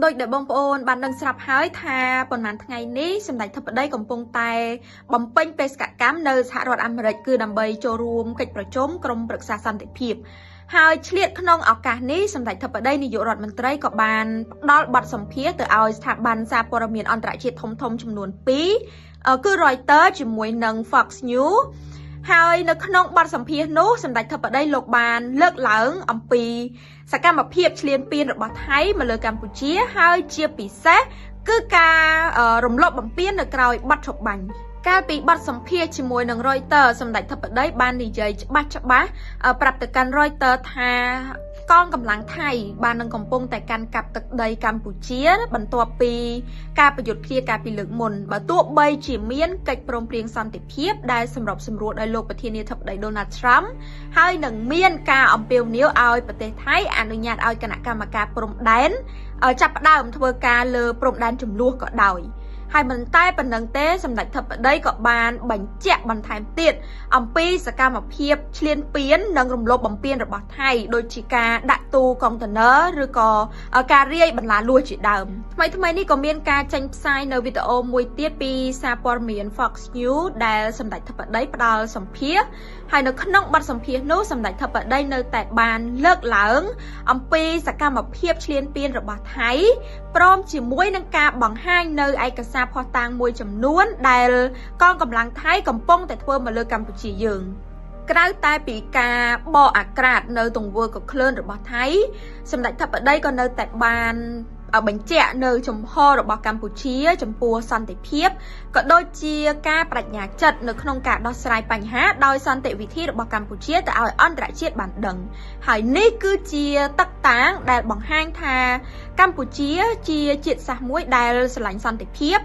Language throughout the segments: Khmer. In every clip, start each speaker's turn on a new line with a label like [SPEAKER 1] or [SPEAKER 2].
[SPEAKER 1] ដោយដែលបងប្អូនបានដឹងស្រាប់ហើយថាប៉ុន្មានថ្ងៃនេះសម្ដេចធិបតីកំពុងតែបំពេញបេសកកម្មនៅសហរដ្ឋអាមេរិកគឺដើម្បីចូលរួមកិច្ចប្រជុំក្រុមប្រឹក្សាសន្តិភាពហើយឆ្លៀតក្នុងឱកាសនេះសម្ដេចធិបតីនាយករដ្ឋមន្ត្រីក៏បានផ្ដល់បទសម្ភាសន៍ទៅឲ្យស្ថាប័នសារព័ត៌មានអន្តរជាតិធំៗចំនួន2គឺ Reuters ជាមួយនឹង Fox News ហើយនៅក្នុងបទសម្ភាសន៍នោះសម្ដេចធិបតីលោកបានលើកឡើងអំពីសកម្មភាពឈ្លានពានរបស់ថៃមកលើកម្ពុជាហើយជាពិសេសគឺការរំលោភបំពាននៅក្រោយបទឈប់បាញ់កាលពីបទសម្ភាសន៍ជាមួយនឹង Reuters សម្ដេចធិបតីបាននិយាយច្បាស់ច្បាស់ប្រាប់ទៅកាន់ Reuters ថាកងកម្លាំងថៃបាននឹងកំពុងតែកាន់កាប់ទឹកដីកម្ពុជា បន្ទាប់ពីការប្រយុទ្ធគ្នាកាលពីលើកមុនបើទោះបីជាមានកិច្ចព្រមព្រៀងសន្តិភាពដែលសម្របសម្រួលដោយលោកប្រធានាធិបតី Donald Trump ហើយនឹងមានការអំពាវនាវឲ្យប្រទេសថៃអនុញ្ញាតឲ្យគណៈកម្មការព្រំដែនចាប់ផ្ដើមធ្វើការលើព្រំដែនចំនួនក៏ដោយហើយមិនតែប៉ុណ្ណឹងទេសម្ដេចធិបតីក៏បានបញ្ជាក់បន្ថែមទៀតអំពីសកម្មភាពឈ្លានពាននិងរំលោភបំពានរបស់ថៃដូចជាការដាក់ទូកុងតឺន័រឬក៏ការរាយបន្លាលួសជាដើមថ្មីថ្មីនេះក៏មានការចេញផ្សាយនៅវីដេអូមួយទៀតពីសារព័ត៌មាន Fox News ដែលសម្ដេចធិបតីផ្ដល់សម្ភាសហើយនៅក្នុងបទសម្ភាសនោះសម្ដេចធិបតីនៅតែបានលើកឡើង អំពីសកម្មភាពឈ្លានពានរបស់ថៃព្រមជាមួយនឹងការបង្ហាញនៅឯកសារភស្តុតាងមួយចំនួនដែលកងកម្លាំងថៃកំពុងតែធ្វើមកលើកម្ពុជាយើងក្រៅតែពីការបកអាក្រាតនៅទង្វើកក្លឿនរបស់ថៃសម្ដេចធិបតីក៏នៅតែបានបញ្ជាក់នៅជំហររបស់កម្ពុជា ចំពោះសន្តិភាពក៏ដូចជាការបដិញ្ញាចិត្តនៅក្នុងការដោះស្រាយបញ្ហាដោយសន្តិវិធីរបស់កម្ពុជាទៅឲ្យអន្តរជាតិបានដឹងហើយនេះគឺជាតឹកតាងដែលបង្ហាញថាកម្ពុជាជាជាតិសាសន៍មួយដែលស្រឡាញ់សន្តិភាព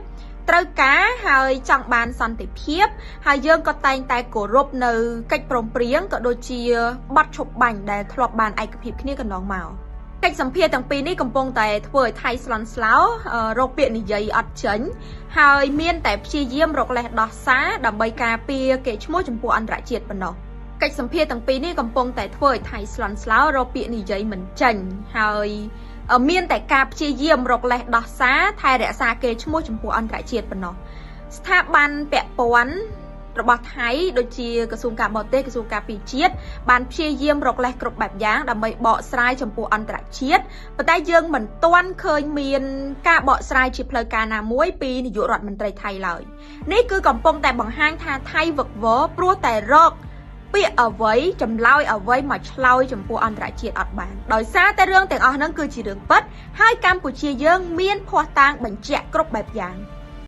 [SPEAKER 1] ត្រូវការហើយចង់បានសន្តិភាព ហើយយើងក៏តែងតែគោរពនៅកិច្ចព្រមព្រៀងក៏ដូចជាបទឈប់បាញ់ដែលធ្លាប់បានឯកភាពគ្នាកន្លងមកកិច្ចសម្ភាសទាំងពីរនេះកំពុងតែធ្វើឲ្យថៃស្លន់ស្លោរកពាក្យនិយាយអត់ចេញហើយមានតែព្យាយាមរកលេសដោះសារដើម្បីការពារកេរ្តិ៍ឈ្មោះចំពោះអន្តរជាតិប៉ុណ្ណោះកិច្ចសម្ភាសទាំងពីរនេះកំពុងតែធ្វើឲ្យថៃស្លន់ស្លោរកពាក្យនិយាយមិនចេញហើយមានតែការព្យាយាមរកលេសដោះសារថែរក្សាកេរ្តិ៍ឈ្មោះចំពោះអន្តរជាតិប៉ុណ្ណោះស្ថាប័នពាក់ព័ន្ធរបស់ថៃដូចជាក្រសួងការបរទេសក្រសួងការពារជាតិបានព្យាយាមរកលេសគ្រប់បែបយ៉ាងដើម្បីបកស្រាយចំពោះអន្តរជាតិប៉ុន្តែយើងមិនទាន់ឃើញមានការបកស្រាយជាផ្លូវការណាមួយពីនាយករដ្ឋមន្ត្រីថៃឡើយនេះគឺកំពុងតែបង្ហាញថាថៃវឹកវរព្រោះតែរកពាក្យអ្វីចម្លើយអ្វីមកឆ្លើយចំពោះអន្តរជាតិអត់បានដោយសារតែរឿងទាំងអស់ហ្នឹងគឺជារឿងពិតហើយកម្ពុជាយើងមានភស្តុតាងបញ្ជាក់គ្រប់បែបយ៉ាង។